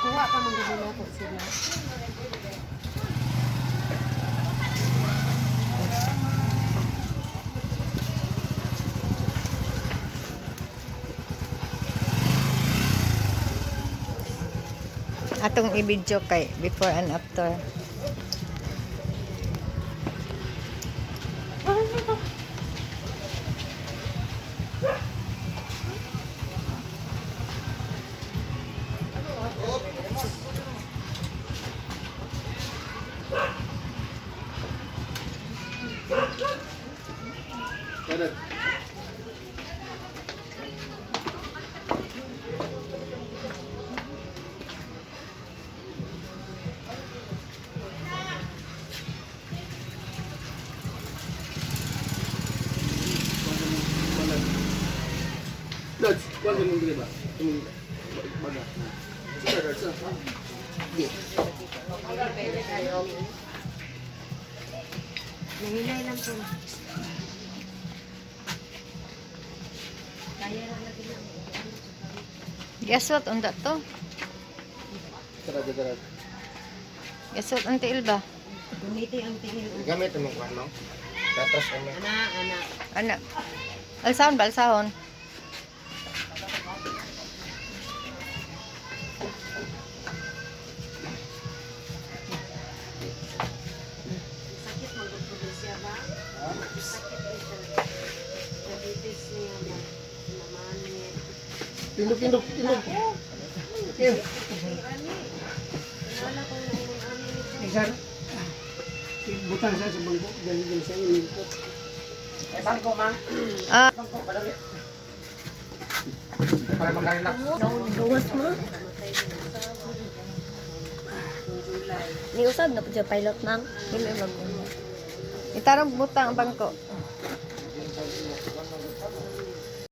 Kuha pa man gud nako sila. Atong i-video kay before and after. Kanan. Lods, kuha ka mong ba? Imong baga. Sige, Lods, ah. Sige. Nangilay lang po. Kaya na natin na. Guess what unda to? Tara, tara. Guess what ang tiil ba? Gumiti ang tingin. Gamit mo kuha no? Tapos ano? Ana, ana. Ana. Alsahon ba alsahon? Sakit magugod siya ba? Sakit din siya. Diabetes niya ba? Naman niya. Tindog, tindog, tindog. Tindog. Ani. Wala kong naingon ani nito. Sir, butang sa bangko, dahil sa inyo. Ah, Para makarelax. Gawas mo? Ni usab na po siya pilot, ma'am. Dili mag. Itarong butang ang bangko.